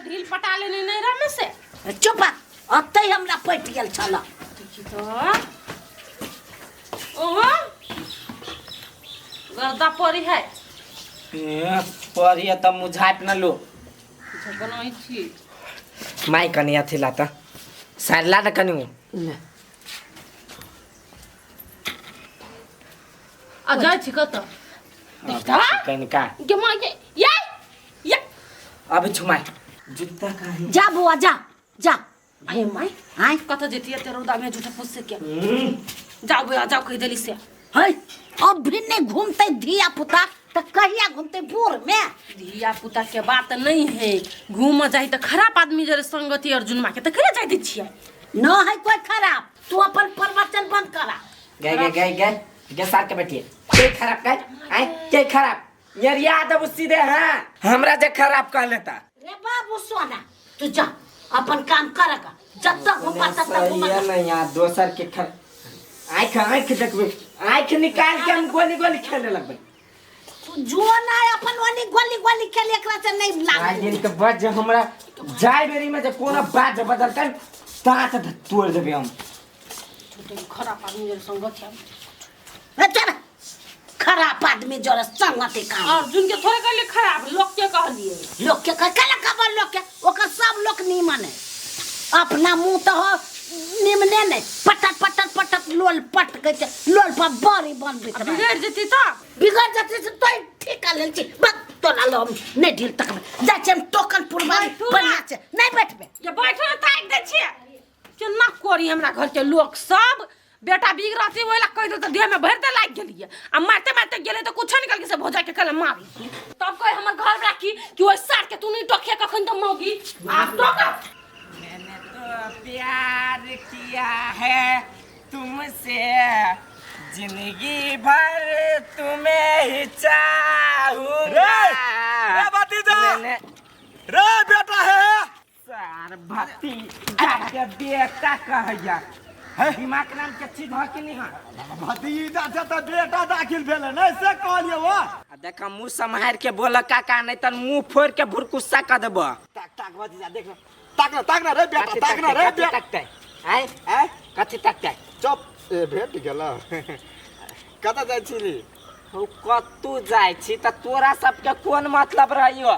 ढील पटा लेने नहीं रह से। चुप, अतै हमरा पटि गेल छल। देखी तो ओहो गर्दा पड़ी है। ए, पढ़िए त मुँह झाँपि न लो। बनाई छी। माई कनी अथी ला त साड़ी ला न कनी। ले। आ जाइ छी कतऽ? देखता कनिका गे माँ गे, ये ये। अभी छुमाई जुत्ता कहाँ? जा बौआ, जा जा। आये माई। आय। कतऽ जेती एते रौदा में झूठा फूस से के? जाओ बौआ, जाओ, कहि देली से। है, अब भी नहीं घूमते धिया पुता तऽ कहिया घूमते बोर में? धिया पुता के बात नहीं है, घूम जाही तऽ खराब आदमी जरे संगति अर्जुन माँ के तऽ केना जाय दै छियै? न है कोई खराब, तू अपन प्रवचन बंद करा। गए गए गए गए गए, सार के बैठिए के खराब गए आय के खराब यार याद अब सीधे। हाँ, हमरा जे खराब कह लेता। रे बाबू सोना, तू जा अपन काम करगा, जब तक घूमा तब तक घूमा। सही है ना, यहाँ दोसर के खर आँख आँख देखबे, आँख निकाल के हम गोली गोली खेले लगबे। तू जो ना अपन ओनी गोली गोली खेले, एकरा से नहीं आज लाग। दिन के बाद जे हमरा जाय बेरी में जे कोनो बात जे बदलतै दांत तोड़ देबे हम। छोटे खराब आदमी जरे संगति ए, चल, खराब आदमी जरा संगति काम। अर्जुन के थोड़े कहलिए खराब, लोग के कहलिए। लोग के कह कला खबर, लोग के ओकर सब लोग नीमन है, अपना मुंह तो हो निमने नहीं, पटक पटक पटक लोल पट के छै, लोल पर बड़ी बनबैत रहे। बिगड़ जेती तऽ बिगड़ जते से तो ठीक कर लेल छी बस, तोरा लो हम नहीं ढील तक जाइ छी हम टोकन पुरवाली। बैठू ना। बढ़िया छै, नहीं बैठबे। ये बैठो ने, ताकि दै छियै केना करी। हमरा घर के लोग सब बेटा बिगड़ती ओहि ला कहि देल तऽ देह में भरि दे लागि गेलियै आ मारते मारते गेलै तऽ कुछो निकल के से भौजा के कल मारी तब कहे हमर घर राखी कि ओहि सार के तू नहीं टोके कखन तऽ मौगी आब टोक। मैंने तो प्यार किया है तुमसे, जिंदगी भर तुम्हें ही चाहूंगा। रे भतीजा! मैंने रे बेटा है। सार भतीजा के बेटा कहैया, दिमाग नाम के चीज है कि नहीं है? भतीजा छै तऽ बेटा दाखिल भेलै नहि से कहलियै वो। आ देख, मुंह सम्हार के बोल काका, नहीं तर मुंह फोड़ के भुरकुस्सा कर देबो। ताक ताक भतीजा, देख ताक ना, ताक ना रे बेटा, ताक ना रे कथी बेटा। तकतै आय? आँय? कथी तकतै? चुप, ए भेट गेल। कतऽ जाइ छी? हौ, कतू जाइ छी तऽ तोरा सबके कोन मतलब रहियो?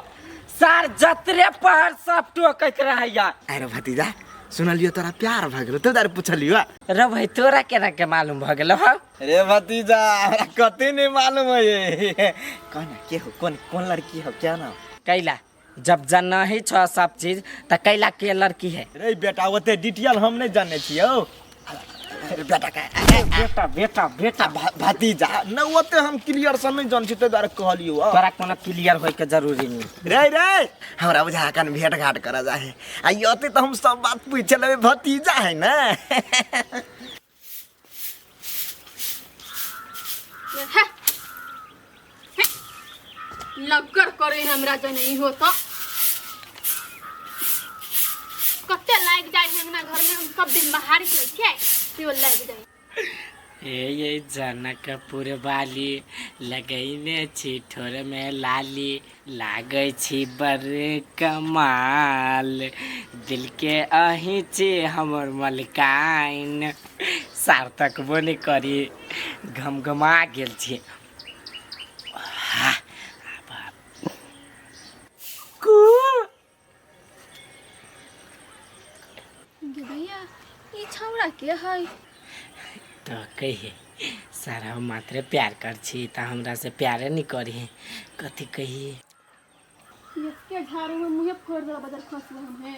सार जतरे पहर सब टोकैत रहैया। अरे भतीजा, सुनलियो तोरा प्यार भऽ गेलो, तू दार पुछलियो। रे भाई, तोरा केना के मालूम भऽ गेलो हौ? रे भतीजा, हमरा कते नहीं मालूम है, कौन के हो, कौन कौन लड़की हो, क्या नाम? कैला जब जाना ही छ सब चीज तऽ कैला के लड़की है? रे बेटा, ओते डिटेल हम नहीं जाने छियौ रे बेटा का। बेटा बेटा बेटा। भतीजा न, ओते हम क्लियर से नहीं जान छी, ताहि दुआरे कहलियो। तोरा कोनो क्लियर होय के जरूरी नहीं। रे रे, हमरा बुझा कन भेंट घाट कर जाए है आ ओते तो हम सब बात पूछ लेबै, भतीजा है ना। हे, हे, लगगर करे हमरा जने इहो तो कते लागि जाइ है। अंगना घर में हम सब दिन बाहर के छियै, सेहो लागि जाइ। ए ये जनकपुर वाली, लगैने छी ठोर में लाली, लागै छी बड़ कमाल, दिल के अहीं छी हमर मलकाइन। सार्थकबो नहि करी, घमघमा गेल छी। गे भैया, ई छौड़ा के है? तऽ कहिए सर, हम मात्रे प्यार कर छी तऽ हमरा से प्यारे नहि करी, कथी कहिए? एके झाड़ू में मुँहे फोड़ देला, बदल खसबो हम हे।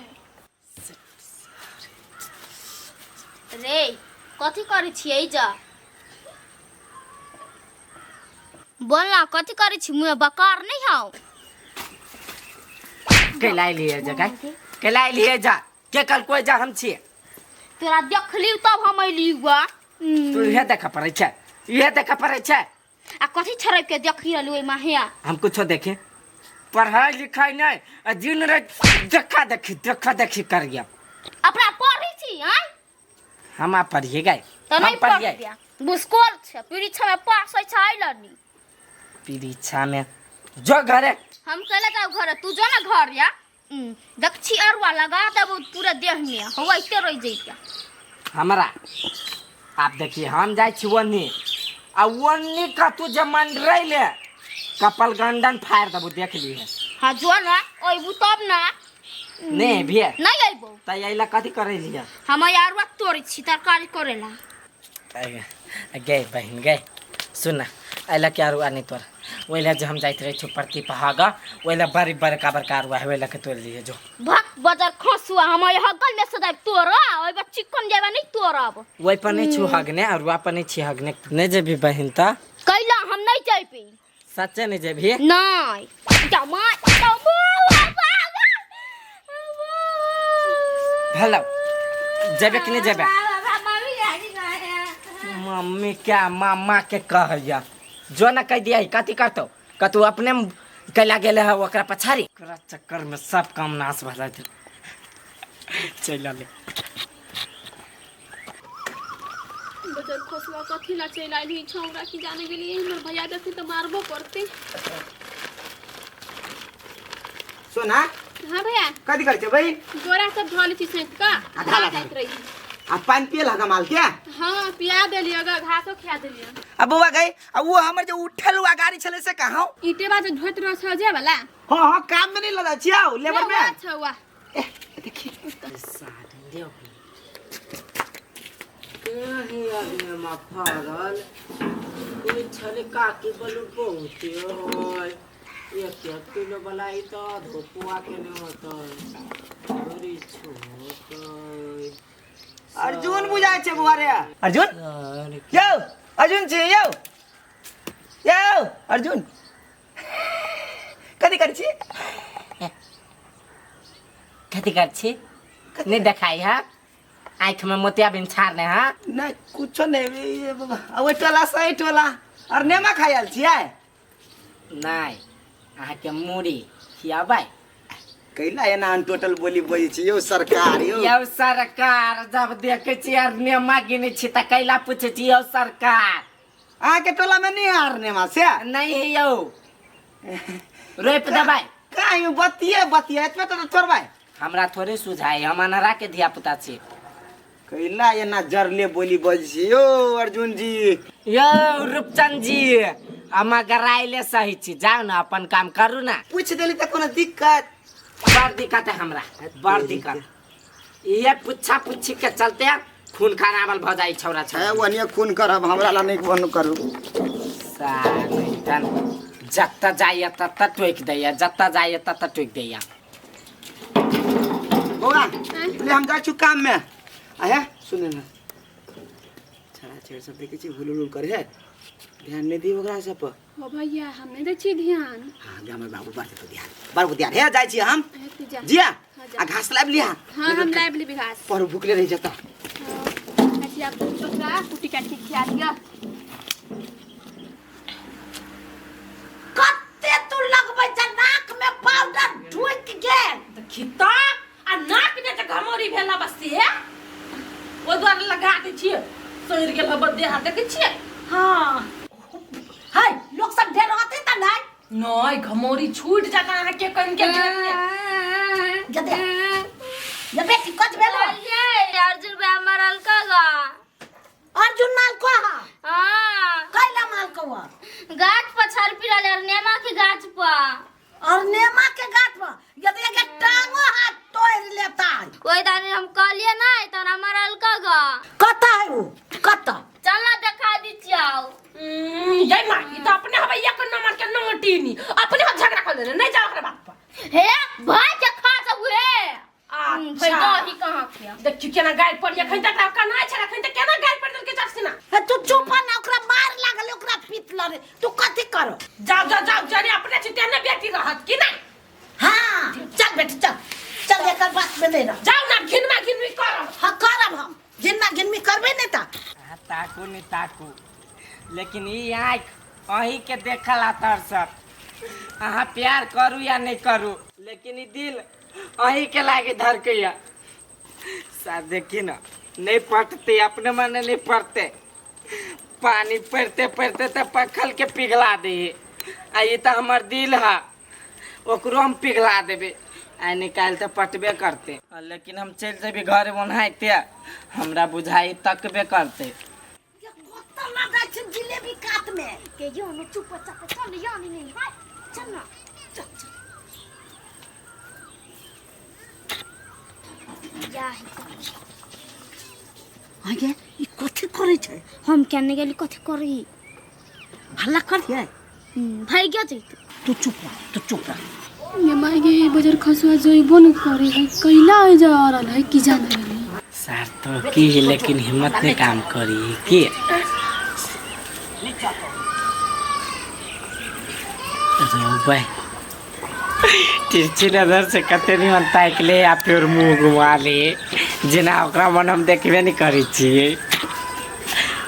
रे, कथी करै छियै? जा बोल ना, कथी करै छी? मुँह बकार नहीं हौ। कैला लिए जा गाय, कैला लिए जा? के कल कोई जा हम छिए? तोरा देखली तब हम अयली हुआ। तू इहे देखऽ पड़ै छै, इहे देखऽ पड़ै छै। आ कथी छड़प के देखी रहलू ओहि माहिया? हम कुछो देखे पढ़ाई लिखाई नहीं आ दिन रात देखा देखी देखा देखी करिए। अपना पढ़ै छी आँय? हम आ पढ़िए गए। तऽ हम नहीं पढ़िए। पढ़, भुसकोल छै, परीक्षा में पास होइ छै अइलनी। परीक्षा में जो घरे। हम कैला जाऊ घर? तू जो ना घर या। देखছি अरुआ लगा देबो पूरा देह में होइते रह जइते। हमरा आप देखिए हम जाइ छी ओन्नी आ ओन्नी कतू जे मन रहिले कपल गंडन फाड़ देबू देख लिए। हाँ जो ना अइबू तब ना। नहीं भी नहीं अइबो त अइला कथी करै लिया? हम अरुआ तोड़ै छी तरकारी करेला। गए बहिन गए सुन अइला के अरुआ नहीं तोड़ ओइला जे हम जाइत रहे छुपरती पहागा ओइला बड़ी बड़का बड़का अरुआ है ओइला के तोड़ लिए जो भक बजर खसुआ हम हगल में सदाब तोरा ओइ चिकन जेबा नहीं तोड़ब। ओइ पर नहीं छु हगने अरुआ पर नहीं छी हगने नहीं जेबी बहिन त कैला हम नहीं जेबी। सच्चे नहीं जेबी? नहीं जमा जमा हेलो जेबे कि नहीं जेबे? मम्मी क्या मामा के कहैया जो ना कह दिया कथी करतो कतू अपने कैला गेले है ओकरा पछाड़ी ओकरा चक्कर में सब काम नाश भऽ जाइत चलि ले। बजर खसुआ कथी ला चलि आइली छौड़ा की जाने गेलिए हमर भैया देखी त मारबो करते। सोना हां भैया कथी करै छै बहिन? गोरा सब धोले छी सैत का आधा जाइत रही। आ पानि पियल हगा माल के? हां पिया देलियै ग घासो खिया देलियै। आ बौआ गई आ वो हमर जे उठल हुआ गाड़ी छले से कहां ईटे बाज ढोइत रह छ जे वाला। हां हां काम में नहीं लगा छी आओ लेबर में। अच्छा हुआ ए देखी साधन देव कहीं आदमी मा फरल कोई छले काकी बलु बहुते होय एक एक किलो वाला ई तो धोपुआ के नहीं होतै बड़ी छोटै। अर्जुन बुझाय छै बुआ रे। अर्जुन यौ अर्जुन छी यौ यौ अर्जुन कथी करै छी? कथी करै छी नहीं देखाई है आँख में मोतियाबिंद छाड़ने है? नहीं कुछो नहीं ओहि टोला से एहि टोला और नेमा खाइ आयल छियै? नहीं अहाँके मूड़ी खियाबै कैला एना अनटोटल बोली बजै छी यौ सरकार यौ। यौ सरकार जब देखै छी आर नेमा गिनै छी तऽ कैला पूछै छी यौ सरकार? अहाँके टोला में नहीं आर नेमा से? नहीं यौ रोपि देबै काहे बतिये बतिये एतबे तऽ थोड़बै हमरा थोड़े सुझाइ हम अनहरा के धिया पुता छी। कैला एना जरले बोली बजै छी यौ अर्जुन जी। यौ रूपचंद जी हम गराइले सही छी जाउ ने अपन काम करू ना। पूछि देली तऽ कोनो दिक्कत? बड़ दिक्कत है हमरा बड़ दिक्कत ये पुच्छा पुच्छी के चलते खून खराबल भ जाइ छौरा छौरा। ओनिए खून करब हमरा ला नहीं बन करू। साले जत्ता जाइए तत्ता टोकि दैया जत्ता जाइए तत्ता टोकि दैया। बौआ ले हम जाइ छी काम में। आया सुने ना छड़ा छेड़ सब देखै छी हुलुल हुलुल करे है ध्यान नहीं दी ओकरा सब पर। हो भैया हम नहीं दै छी ध्यान। हां हमर बाबू बार तो ध्यान बाबू ध्यान हे जाइ छी हम जिया आ घास लाबि लिया। हां हम लाबि लेबी घास पर भूखले रहि जता। अच्छा आप ओकरा कुटी काट के खिया दिया। कते तू लगबै छ नाक में पाउडर ढुकि गेल देखी त आ नाक में जे घमौरी भेला बस से ओहि दुआरे लगा दै छियै सड़ि गेल हबे देह हाथ देखै छियै। हां हाय लोक सब ढेर रहतै त नहीं नहीं घमौरी छूट जाता अहाँ के कन के जदे ये बेटी कत भेलो? अर्जुन भाई मरल का गा। अर्जुन माल को हा? हां कैला माल को हा? गाछ पर छरपी रहले और नेमा के गाछ पर। और नेमा के गाछ पर यदि के टांगो हाथ तोड़ लेता। ओइ दानी हम कहलिए नहीं त मरल का गा। कत है वो कत? चल ना देखा दी छियो। ये मां ई त अपने हवे एक नंबर के नोटीनी अपने हम झगड़ा कर लेने नहीं जाओ ओकरा बाप पर। हे भाई के खा सब हे। अच्छा ही कहां किया देखियो केना गाय पड़ एखन तक कना छै एखन तक केना गाय पड़ देलके चट सिना। हे तू चुप ना ओकरा मार लागल ओकरा पीट लरे तू कथी करो? जाओ जाओ जाओ जाने अपने छी तेने बेटी रहत कि नहीं? हां चल बेटी चल चल एकर बात में नहीं रह। जाओ ना घिनमा घिनमी करब। हां करब हम घिनमा घिनमी करबे नहीं ता। ताकू नहीं ताकू लेकिन ई आँख अहीं के देखल तर सब अहाँ प्यार करू या नहीं करू लेकिन ई दिल अहीं के लागे धरकैया। साथ देखी ना नहीं पटते अपने मने नहीं पड़ते पानी पड़ते पड़ते तो पखल के पिघला दे आ ई तो हमर दिल है ओकरो हम पिघला देबे। आइ निकालि तऽ पटबे करतै, लेकिन हम चलि जेबै घर ओनाहिते, हमरा बुझाइ तकबे करतै। कतऽ लगा छै जिलेबी कात में? के यो न, चुप चाप चल, यानी नहीं हाय, चल ना, चल चल या है। आगे ई कथी करै छै? हम केने गेली, कथी करी? हल्ला करिए। भाई गया जैतु। तू चुप रह, तू चुप रह। ये माई गे, बजर खसुआ जइबो न करे है, कैला है जा रहल है की जाने गेली। सर तो की है, लेकिन हिम्मत नहीं काम करी की रोबे तिरछी नजर से कते निमन ताकि ले आ फेर मुँह घुमा ले, जेना ओकरा मन हम देखबे नहीं करै छियै।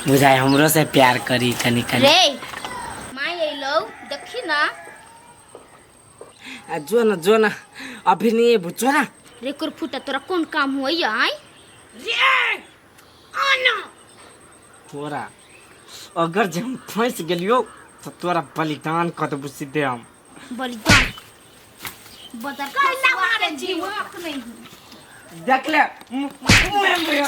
बुझाइ हमरो से प्यार करी कनी कनी। रे माई अइलौ, देखी ना। आ जो न, जो न, अभी नहीं बुझो ना। रे कर फुटा, तोरा कौन काम होइया आइ? रे आना। तोरा अगर जे हम फंस गेलियो तो तोरा बलिदान कऽ देबो सीधे हम। बलिदान बदर कैला मारे छी? दिमाग नहीं। देख ले, मुँहे मुँहे,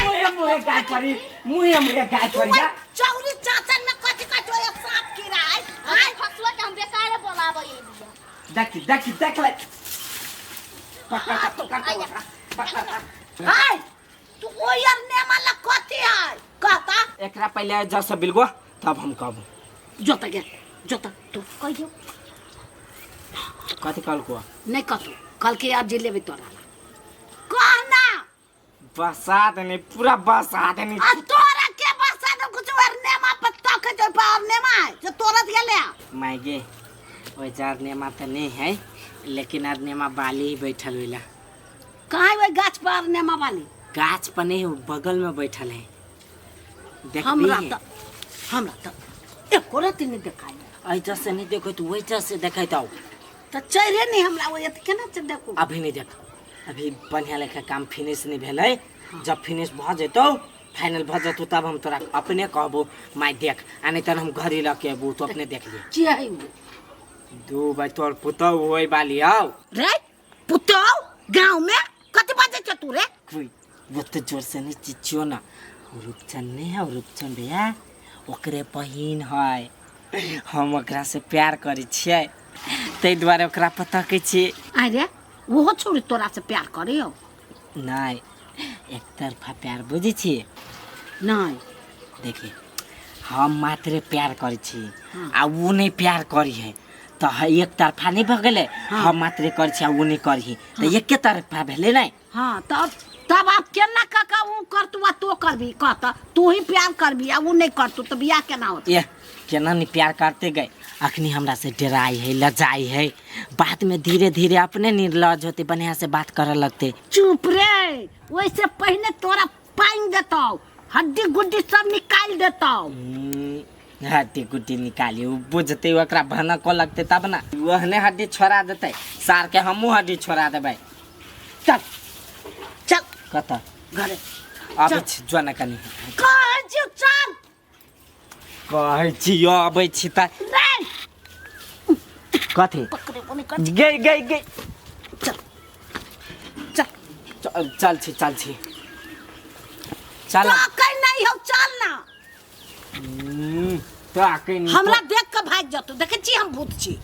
मुँहे मुँहे गाय पड़ी, मुँहे मुँहे गाय पड़ी। जा। चौरी चाचन में कथी कथी होय, सांप कीड़ा है? अरे खसुआ के हम बेकार बोलाबै एलियै। देखी देखी, देख ले, पकड़ पकड़ पकड़। हाय, तू ओ यार नेमा ला कथी है कहता? एकरा पहले जा सब बिलगो, तब हम कहबो। जोता गे, जोता तू। कहियो। कथी कहलको? नहीं कहतू, कल के आज जिलेबी तोरा ला कहना। बसा देने, पूरा बसा देने। आ तोरा के बसा दे कुछ और नेमा पर तक जो पार नेमा है जो तोरा गेले। मायगे, ओइ जार नेमा तऽ नहीं है, लेकिन आर नेमा बाली ही बैठल होइला। कहाँ है गाछ पर नेमा वाली? गाछ पर नहीं, वो बगल में बैठल है, देखबी हमरा है। त हमरा त एको रत्ती नहीं देखाई। ऐजा से नहीं देखो तो वैजा से देखै तो। त चढ़े नहीं हमरा ओए त केना से देखू? अभी नहीं देख, अभी बढ़िया लेखा काम फिनिश नहीं भेलै। जब फिनिश भऽ जेतौ, फाइनल भऽ जेतौ, तब हम तोरा अपने कहबो माय देख, आ नहीं तऽ हम घरे लऽ के अबू, तो अपने देख लिहे। के है उ? दू भाई, तोर पुतहु होय बाली हौ। रे पुतहु गाँव में कथी बाजै छ तू रे? कोई ओते जोर से नहीं चिचियो ना। रूपचंद नहीं है, रूपचंद भैया, ओकरे बहिन है। हम ओकरा से प्यार करै छियै, ताहि दुआरे ओकरा पता कहै छियै। अरे ओहो छोड़ी तोरा से प्यार करे हो? नहीं, एक तरफा प्यार, बुझै छियै? नहीं। देखिए, हम मात्रे प्यार करै छी आ उ नहीं प्यार करी है तऽ एक तरफा नहीं भऽ गेलै? हम मात्रे करै छी आ उ नहीं करी तऽ एके तरफा भेलै नहीं? हाँ, तब तब आप केना काका उ करतू आ तो करबी? कहता तू ही प्यार करबी आ उ नहीं करतू तो बियाह केना होत? ये केना नहीं प्यार करते गए? अखनी हमरा से डराई है, लजाई है, बाद में धीरे धीरे अपने निर्लज होते, बढ़िया से बात करे लगते। चुप रे, वैसे पहले तोरा पाइन देतौ, हड्डी गुड्डी सब निकाल देतौ। हड्डी गुड्डी निकाली, उ बुझते, ओकरा भनक लगते तब ना ओहने हड्डी छोड़ा देते सार के, हमहूँ हड्डी छोड़ा देबै। चल चल। कतऽ? घरे। अबै छी, जो ना कनी। कहै छी चल। कहै छी अबै छी तऽ। रे। कथी? पकड़े को नहीं कर। गई गई गई। चल चल। चल चल छी, चल छी, चल। तो कहीं नहीं हो, चल ना। तो आके नहीं। हमरा देख के भाग जतौ, देखै छी हम भूत छी।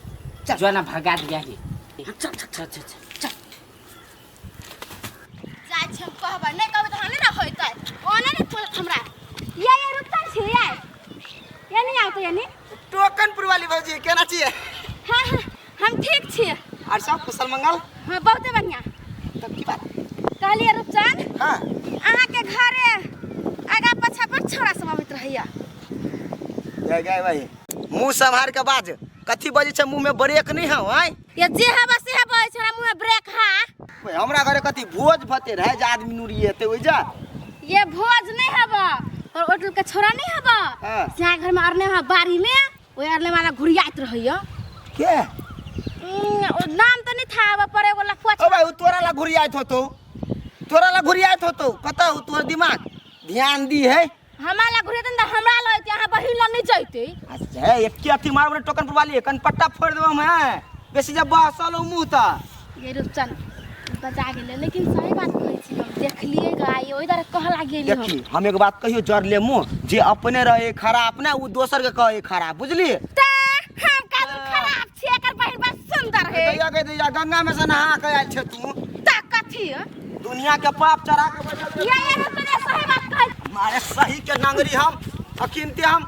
चल। जो ना, भगा दिया ही। चल चल। चल चल चल। जाइ छी हम, कहबै नहि कहबै तऽ नहि ने होइतै, ओने ने बोलत हमरा। ये ये रुकता छी, ये ये नहीं आवत यानी। टोकनपुर वाली भौजी, केना छियै? हाँ हाँ, हम ठीक छी। आर सब कुशल मंगल? हाँ, बहुते बढ़िया। तब की बात? कहलिए रूपचंद। हाँ। अहाँके घरे आगा पाछा पर छोरा सब अबैत रहैया। गए गए भाई, मुंह सम्हार के बाज, कथी बजै छै, मुंह में ब्रेक नहीं हौ आय? ये जे हवा से हवा छोरा मुंह में ब्रेक हा। ओए, हमरा घरे कथी भोज भते रहे जे आदमी नुरी एते ओइ जा? ये भोज नहीं हवा और होटल के छोरा नहीं हवा। हाँ। से घर में अरने वहाँ बाड़ी में ओइ अरने वाला घुरियाइत रहैया। के? ओ नाम तो नहीं था हवा पर एगो लफुआ। ओ भाई, उ तोरा ला घुरियाइत होतो, तोरा ला घुरियाइत होतो। कतौ तोर दिमाग ध्यान दी है। हमरा ला घुरियाइत त हमरा ला होइते, अहाँ बहिन ला नहीं जइते। अच्छा, एक अथी मारब रे टोकनपुर वाली, कनपट्टा फोड़ देबो हम। हैं, बेसी जब बहसल हो मुंह त ये रूपचन बचा गेलै, लेकिन सही बात कहै छी, हम देखलियै ग आइ ओहि दुआरे कह लागि गेली हम। देखी, हम एक बात कहियो जर ले मुँह, जे अपने रहे खराब ना, उ दोसर के कहे खराब, बुझलिए? ते हम काजू खराब छी, एकर बहिन बड़ सुंदर है। दैया के दैया, गंगा में से नहा के आयल छे तू। त कथी है? दुनिया के पाप चढ़ा के बैठल छे। ये रूपचन, ये सही बात कहै। मारे सही के नंगरी हम अखिनते हम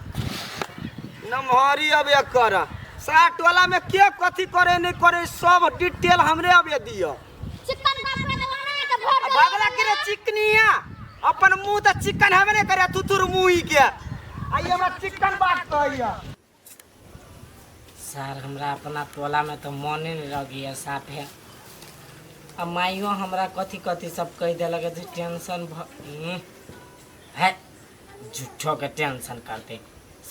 नमहरी। अब एक कर सात टोला में के कथी करे नहीं करे, सब डिटेल हमरे अब ये दियो। चिकन बात में तो वहाँ के भर दे। भगला के रे चिकनिया, अपन मुंह त चिकन हवे ने करे थुथुर मुंह के आई हमरा चिकन बात कहैया। सर, हमरा अपना टोला में तो मने नहीं लगिया साफ है। अब माइयो हमरा कथी कथी सब कह देलक जे टेंशन है, झूठो के टेंशन करते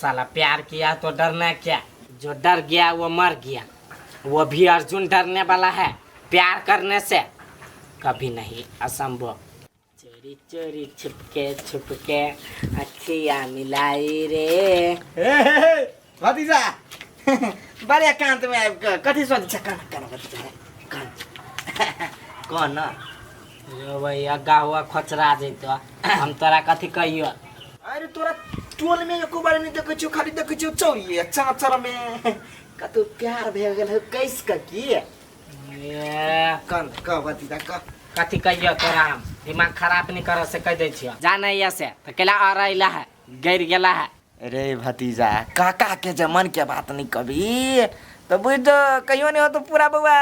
साला। प्यार किया तो डरना क्या, जो डर गया वो मर गया। वो भी अर्जुन डरने वाला है प्यार करने से? कभी नहीं, असंभव। चोरी चोरी छुपके छुपके अखियाँ मिलाई रे। हे हे हे भतीजा, बड़े कांत में आबि कऽ कथी सोचै छै? कान कान भतीजा, कान कह न। यो भैया, गाहुआ खोचरा जैतो, हम तोरा कथी कहियो? अरे तोरा टोल में एको बार नहीं देखै छियौ, खाली देखै छियौ चौरिये चाचर में। कतौ प्यार भए गेल है कैस के की? ए, कन कह भतीजा, कह। कथी कहियो तोरा हम? दिमाग खराब नहीं कर से कह दै छियो। जा नहीं से तो केला आ रहा है, गिर गेला है। रे भतीजा, काका के जे मन के बात नहीं कभी तो बुझ दो, कहियो नहीं हो तो पूरा बउआ।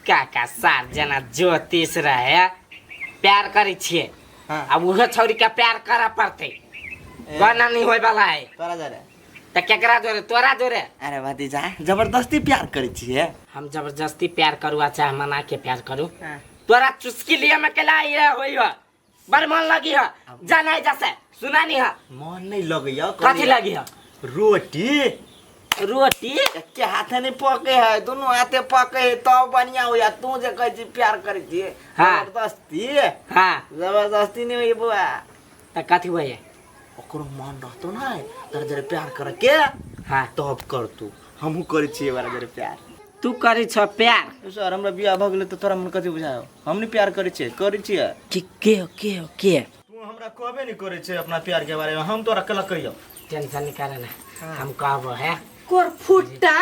काका सार जना ज्योतिष रहे, प्यार करै छियै। हाँ। अब उहे छौरी के प्यार करऽ पड़तै, गना नहीं होय वाला है। तोरा जरे तऽ केकरा जोरे? तोरा जोरे? अरे भतीजा, जबरदस्ती प्यार करै छियै? हम जबरदस्ती प्यार करू आ चाहे मना के प्यार करू, हाँ। तोरा चुस्की लिए में केला ये होई हो, बड़ मन लगी हो। जा नहीं जैसे सुना नहीं है। मन नहीं लगैया। कथी लगी हो? रोटी। रोटी एके हाथे नहीं पके है, दोनों हाथे पके है तब बढ़िया होया। तू जे कहै छी प्यार करै छियै हाँ। जबरदस्ती, हाँ, जबरदस्ती नहीं होई बउआ। तऽ कथी होइए? ओकरो मन रहतो ना तोरा जरे प्यार करे के, हाँ, तब कर तू। हमहूँ करै छियै बड़ा जरे प्यार। तू करै छ प्यार? सर, हमरा बियाह भऽ गेलै तऽ तोरा मन कथी बुझायो? हम नहीं प्यार करै छियै, करै छियै। कि के हो, के हो, के? तू हमरा कहबे नहीं करै छै अपना प्यार के बारे में, हम तोरा कला कहियो? टेंशन नहीं करे ना, हम कहबो है। कोर फुट्टा,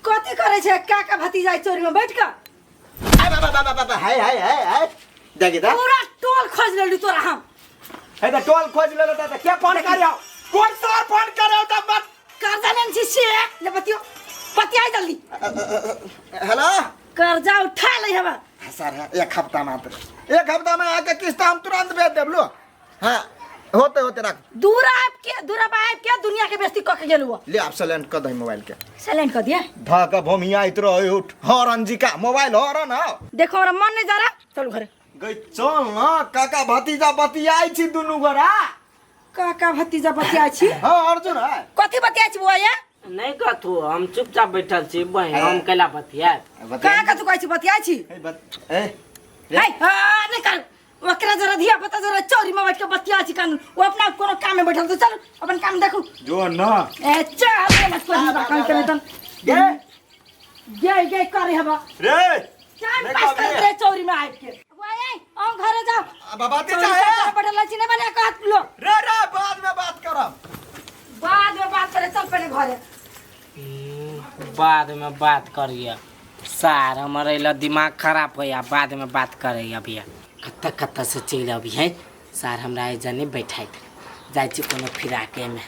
कथी करै छै काका भतीजा चोरी में बैठ कऽ? हाय बाबा बाबा बाबा, हाय हाय हाय हाय, देखी त पूरा टोल खोज लेली तोरा हम। हे त टोल खोज लेलो त के फोन करियो? कोन सर फोन करियो त मत कर्जा लेने छी से ले बतियो, बतियाइ जल्दी। हेलो। कर्जा उठा ले हवा। सर, एक हफ्ता मात्र, एक हफ्ता में आके किस्त हम तुरंत भेज देब। लो, हाँ, होते होते रख। दूर आबि के, दूर आबि के दुनिया के बेइज्जती कऽ के गेलु। ले, आप साइलेंट कर दही मोबाइल के। साइलेंट कर दिया। धक भोमियाइत रहे, उठ हॉर्न जी का मोबाइल हॉर्न हो। देखो, हमरा मन नहीं जा रहा, चलू घरे। गई चल ना, काका भतीजा बतियाई छी दुनू गोरा। काका भतीजा बतियाइ छी? हाँ अर्जुन है। कथी बतियाइ छी बुआ ये? नहीं कथू, हम चुपचाप बैठल छी बहिन, हम कैला बतियाब? कहाँ कथू कहै छी बतियाइ छी? ए बत ए। है हाँ, नहीं कर ओकरा जरा धिया पुता जरा चोरी में बैठ के बतिया छी कानून। वो अपना कोनो काम में बैठल, तो चल अपन काम देखू। जो ना। ए चल रे, मत कर हमरा काम करे तन गे गे गे करे हवा। रे टाइम नहीं पास कहलिए। कर रे चोरी में आबि के। बुआ ये आओ घरे जाओ। बाबा चोरी से बैठल छी नहीं बने कहत लो। रे रे, बाद में बात करब। बाद में बात करे, चल पहले घरे। बाद में बात करिए सार, हमर अइला दिमाग खराब होइया, बाद में बात करे। अभी कत्ता कत्ता से चलि अभी है सार, हमरा एजा नहि बैठाइत। जाइ छी कोनो फिराके में।